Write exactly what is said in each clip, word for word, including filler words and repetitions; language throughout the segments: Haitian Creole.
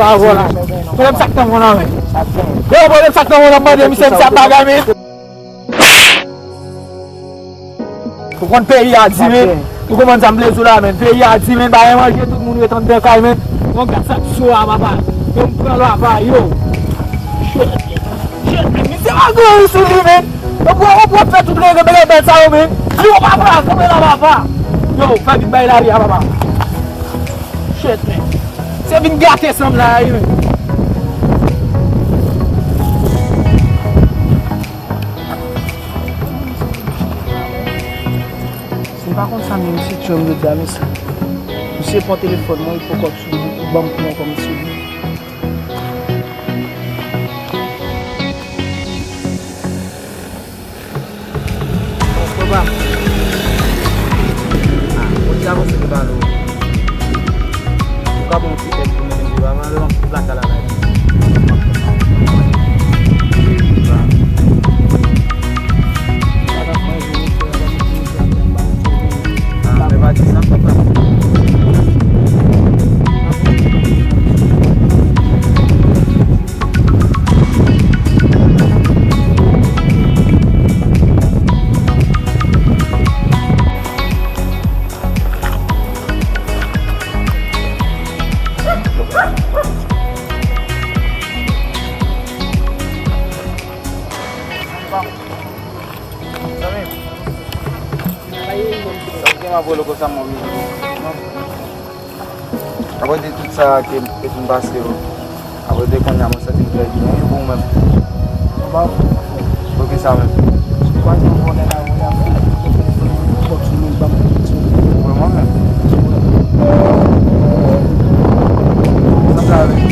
Sa vò la. Pwoblèm sa k nan mwen la, men. Yo, pwoblèm sa k nan mwen la, mande misye, misye ap bagay, men. Ou konn peyi a di, men. Ou konprann sa m vle di w la, men. Peyi a di, men, bagay manje, tout moun ret anndan kay, men. Yon gad sa k cho a, papa. Yo, m pran l, papa, yo. Shit, shit, men, misye pa gran ri sou li, men. Yo, pou, yo, pou fè tout rege, rege bèl sa yo, men. Li, yo pa pran, kanpe la, papa. Yo, fè vin bay lari a, papa. Shit, men. Se vin gate sanm la, wi, men. Si m pa konn sa, men misye tchwe m jodi a, mesye. Misye pran telefòn mwen, li pran kòb sou li, li ban m kou ankò, mesye. Papa. Ah, ou di avanse pou pale w. Ou ka bon ti tèt pou mwen, papa, lè w ap lakay la, la. Ah, men pa di sa, papa. Zanmi m. Sa w gen m ap rele w konsa, mwen menm? Apre de tout sa ke m te fin pase yo, apre de kounye a, mwen santi m trè byen, wi, pou ou menm? Anba, poukisa menm? Paske pa gen yon vòlè la, vòlè a fè, kòb sou li, ban m kòb sou li. Pou mwen menm? Sa sa vle di?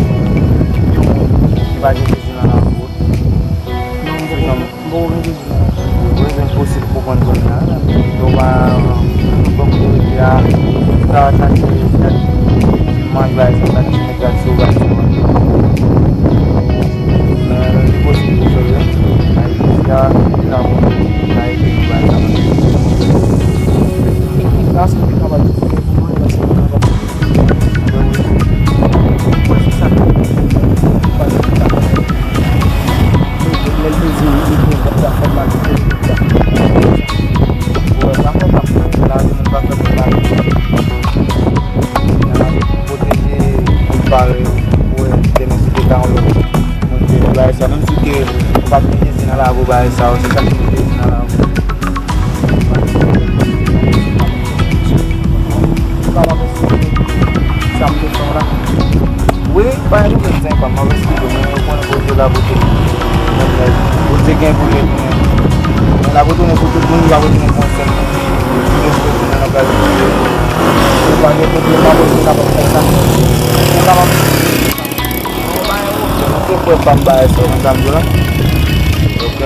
Yon moun ki pa gen Jezi nan lavi w. Non, m poko, m poko gen Jezi nan lavi m. Wi, men posib pou konn kounye a, men yo pa, bon, kote a, sa, sa, se, se, manje bagay sa, sa, se, gad sou bagay sa. Men, li posib pou sove, nan legliz la, li ka bon, nan legliz bagay sa. Sa, se li ka ba di pou mwen, la, se li ka ba di. Pwoteje, pou pare, pou demen si te ka yon lòt moun te fè bagay sa, menm si te ou pa t gen Jezi nan lavi w, bagay sa yo, se sa ki mete Jezi nan lavi w. Sa m te fè w la. Wi, pa gen pwoblèm, zanmi pa m, m ap esplike w, men ou konnen Bondye la pou tout moun. Bondye gen pou yo tounen. Men l ap retounen pou tout moun, li p ap retounen pou yon sèl moun. Li pou yo retounen nan kay Bondye. Ou pa gen pwoblèm, pa Bondye kapab fè sa. Ou kapab. Mwen se frè pa m bagay sa, ou konn sa m di w la? Ok.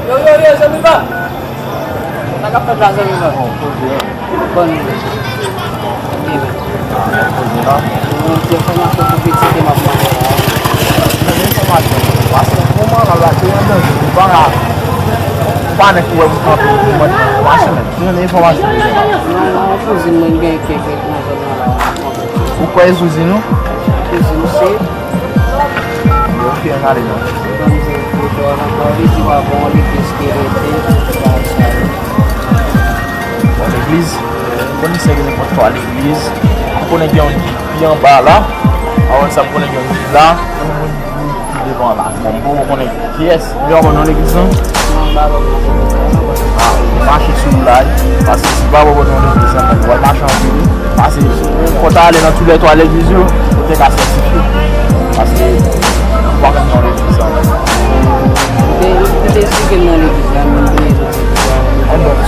Yo, yo, yo, zanmi pa. Sa k ap fèt la, zanmi pa? Bon, koze a. Bon. Koze la. Bon, ti enfòmasyon pou pitit ke m ap mande la. Mande enfòmasyon. Paske moman la, la, se yon danje. Ou pa, ou pa nèk pou wè m kanpe pou mande enfòmasyon, men. Se yon enfòmasyon pou mwen la. Non, non, kouzin mwen gen kèk nan zòn nan la. Ou kwè e kouzin ou? Kouzin se. Ok, ann ale non. Bon, legliz. Bon, misye gen nenpòt kwa legliz. Ou konnen gen yon pi anba la. Avan sa, m konnen gen yon pi la. Yon moun ki devan la. Bon, m poko konnen kiyès. Ou pa konn non legliz lan? Non, m pa konn non. Ah, mache sou la, paske si w pa konn non legliz lan, w al mache anpil, wi. Paske fò w ta ale nan toulètwa legliz yo, ou te ka sètifye. Paske ou pa konn non legliz lan. Ou te, ou te esplike m non legliz la, men m bliye tout legliz la. Enben,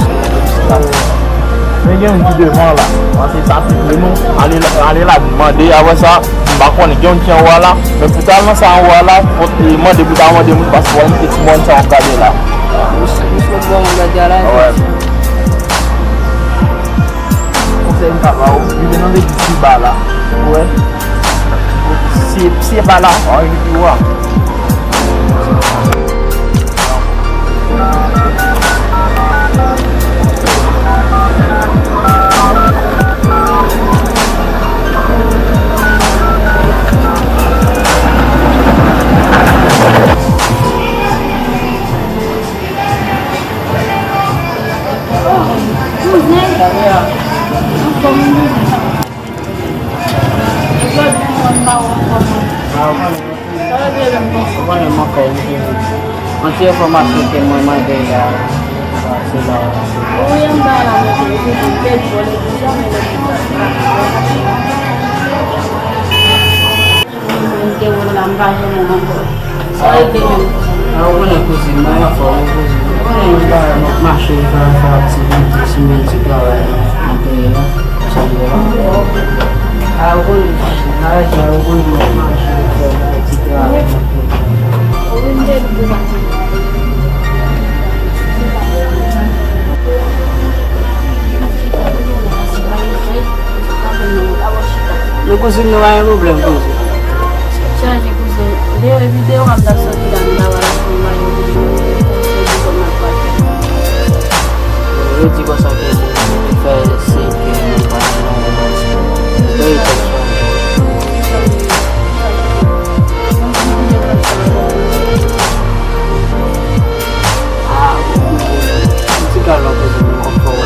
men gen youn ki devan la. Paske sa se pre nou. Ale, ale la, mande, apre sa, m pa konnen, gen youn ki anwo a la, men pou ta al nan sa anwo a la, fò w te mande pou ta mande moun, paske w al mete ti mòn sa w ap gade la. Sou bon, m gade a la. Konsèy m ka ba w, rive nan legliz pi ba la. Ou wè? Si, si e pa la, w a rive pi wo a. Ou konnen m ankò, wi, wi. Yon ti enfòmasyon ke mwen mande la, se la. Mwen te wè l la, m pa renmen l ankò. Sa regle menm. A, ou konnen kouzin mwen anfòm, wi, kouzin. Ou konnen yon bagay m ap mache, fè, fè aktivite, simen ti travay nan peyi a. Sa m wè la. A, ou konnen kouzin, a, ou konnen m ap mache, fè ti travay nan peyi a. Men kouzin, nou pa gen pwoblèm, kouzin. Chanje kouzin. Depi videyo a m t ap sòti la, m ta wè la pou m mache kouzin. Se di kòm m ap pase. Yo di konsa ke nou fè se ke nou pa nan yon relasyon. Verite sa. Ah, bon, bon, bon. Yon ti kalòt, kouzin, nou konn fè w.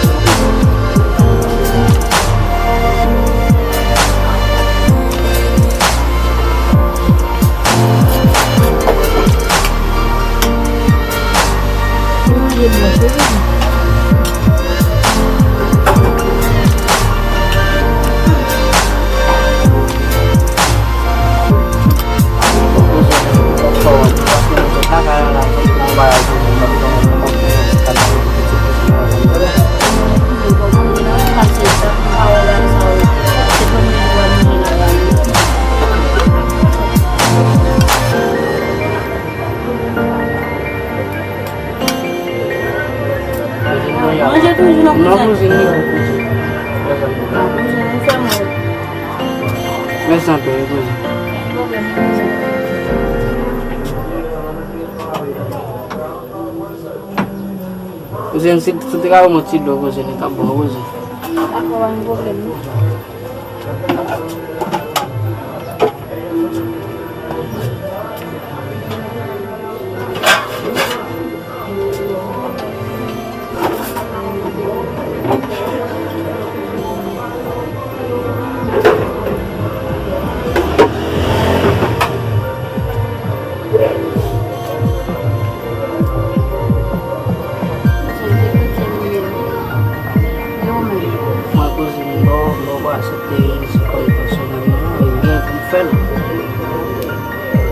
Manje toujou nan kouzin. Nan kouzin, wi, nan kouzin. Nan kouzin, nou fè manje. Mèsi anpil, wi, kouzin. Kouzin, si, si w te ka ban mwen ti dlo, kouzin, li t ap bon, kouzin. Dakò, pa gen pwoblèm, non. Mwen kouzin bò, bò pa aksepte rizib pa l pèsonèlman, e byen pou m fè l.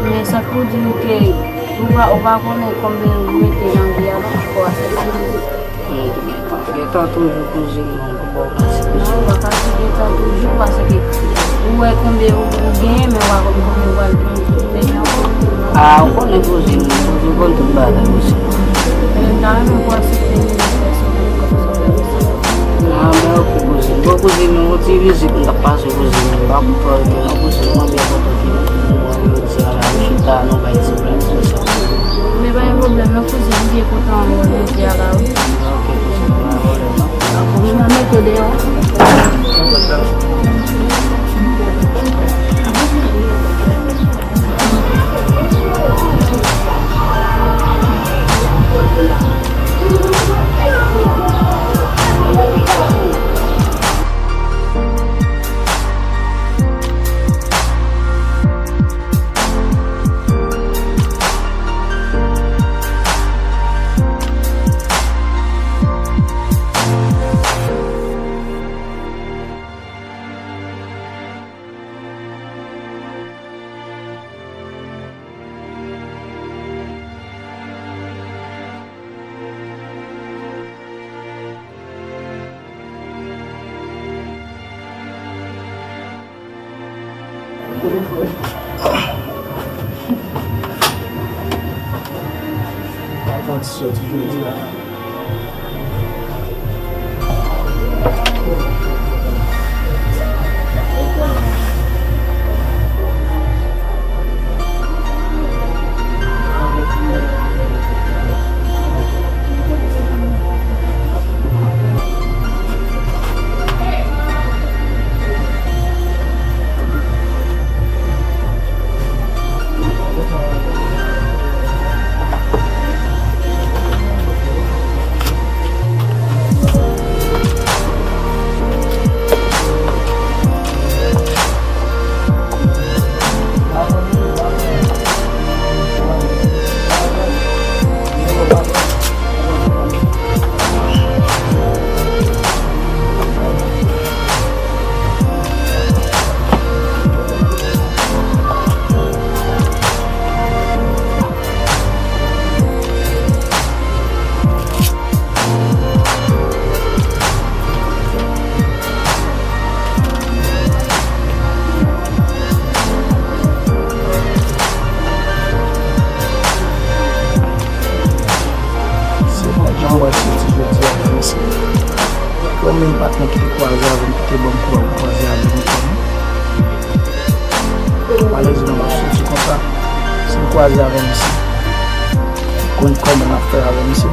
Men sa k pou di w ke ou pa, ou pa konnen konbyen ou rete nan vi a non, fò w aksepte rizib. Gentan toujou kouzin mwen pou bò w pase. Non, ou pa ka di gentan toujou, paske ou wè konbyen ou, ou genyen, men ou pa konn konbyen ou pral pèdi ankò. Ah, ou konnen kouzin mwen, kouzin konn tout bagay, kouzin. Men m ta renmen pou w aksepte rizib pèsonèl kòm sa w fè. Ah, men oke, kouzin. Bon, kouzin, yon ti vizit m t ap pase, kouzin. M pa pou pran rete non, kouzin. Mwen byen kontan ke nou wè jodi a la, nou chita, nou bay ti blag konsa. Men pa gen pwoblèm non, kouzin. M byen kontan wè w jodi a la, wi. Oke, kouzin, pa gen pwoblèm non. Dakò, m nan mete w deyò. Avan ti sòti jodi la. Kwaze avè misye. Konn kòman n ap fè avè misye.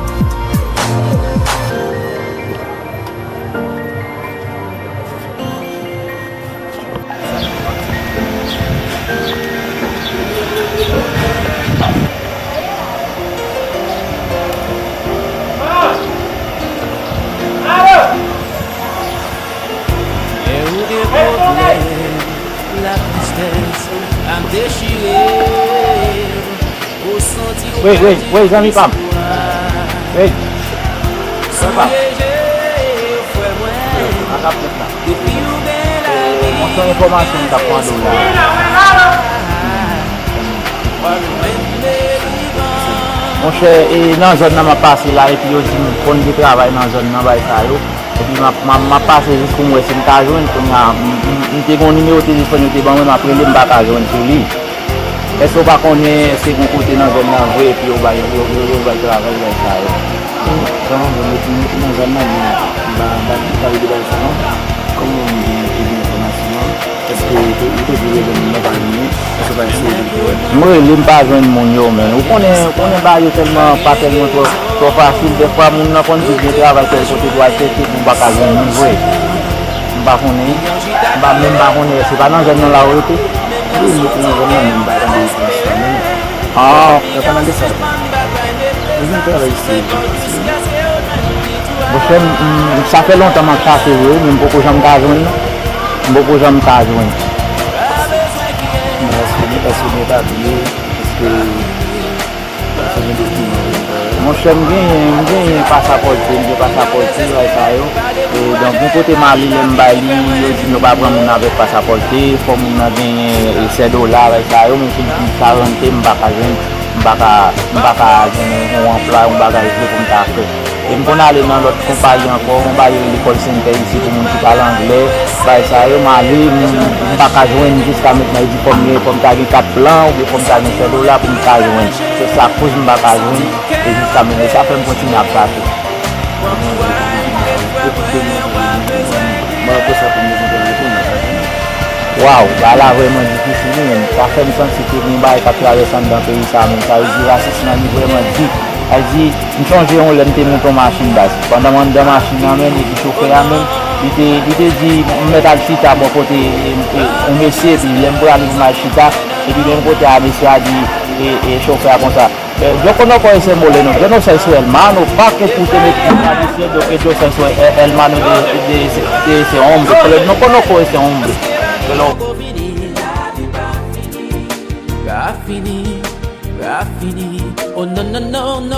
Lè ou gen pwoblèm, latristès ap dechire w. Ou santi w pèdi tout espwa. Wi, wi, wi, zanmi pa m. Wi. Zanmi pa m. Souye je, frè mwen. Yo, a kap fèt la. Depi ou gen lavi, monchè, enfòmasyon m t ap mande w la. Monchè, e nan zòn nan m ap pase la, epi yo di m konn gen travay nan zòn nan, bay sa yo. Epi m ap, m ap, m ap pase jis pou m wè si m ka jwenn. Kounye a, m, m, m te gen yon nimewo telefòn yo te ban mwen, m ap rele, m pa ka jwenn sou li. Èske w pa konnen, èske gen yon kote nan zòn nan vre, epi yo bay, yo, yo, yo bay travay, bay sa yo? Bon, bon, mwen, mwen, mwen nan zòn nan, men m pa, m pa, m pa rele bay sa non. Kòman w gen, gen enfòmasyon an? Èske ou te, ou te vle rele moun nan pa jwenn li? Èske w pa eseye rele l? M rele, m pa jwenn moun yo, men. Ou konnen, ou konnen bagay yo tèlman, pa tèlman twò, twò fasil. Dèfwa, moun nan konn di gen travay tèl kote pou al chèche, pou m pa ka jwenn li vre. M pa konnen. M pa, men m pa konnen, se pa nan zòn nan la ou rete? Wi, m rete nan zòn nan, men m pa tande reponn non. Ah. Yo pa nan de sa. Mwen vin travay isit. Monchè, m, m, sa fè lontan m ap chache vre, wi, men m poko janm ka jwenn non. M poko janm ka jwenn. Èske, èske gen papye? Èske, èske gen dokiman? Monchè, m genyen, m genyen pasapòte, m gen pasapòte, bagay sa yo. E, donk, gen kote m ale, lè m bay li, yo di m yo pa pran moun avèk pasapòte, fò moun nan genyen, e, sèt dola, bagay sa yo, men si m karante, m pa ka jwenn. M pa ka, m pa ka gen yon anplwa, yon bagay vre pou m ta fè. E m konn ale nan lòt konpayi ankò, yon bagay rele call center isi pou moun ki pale anglè, bagay sa yo, m ale, m, m pa ka jwenn jiska mentnan, e di fò m gen, fò m ta gen kat plan, oubyen fò m ta gen sèt dola pou m ka jwenn. Se sa koz m pa ka jwenn, e jiska mentnan, sa fè m kontinye ap chache. Waw, bagay la vrèman difisil, wi, men sa fè m santi ke gen bagay k ap travèse anndan peyi sa a, men sa vle di rasis lan li vrèman dik. Sa vle di, m chonje yon lè m te moute yon machin baz. Pandan m anndan machin nan menm, epi chofè a menm, li te, li te di, m mèt al chita bò kote, e, e, yon mesye, epi lè m prale pou m al chita, epi menm kote a, mesye a di, e, e, chofè a konsa, Eh, yo conozco ese moreno, yo no sé si hermano, pa que tú tienes que estar diciendo que yo soy su-, eh, hermano de, de ese, de ese hombre, pero no conozco ese hombre. Pero Rafini, Rafini, oh no, no, no, no.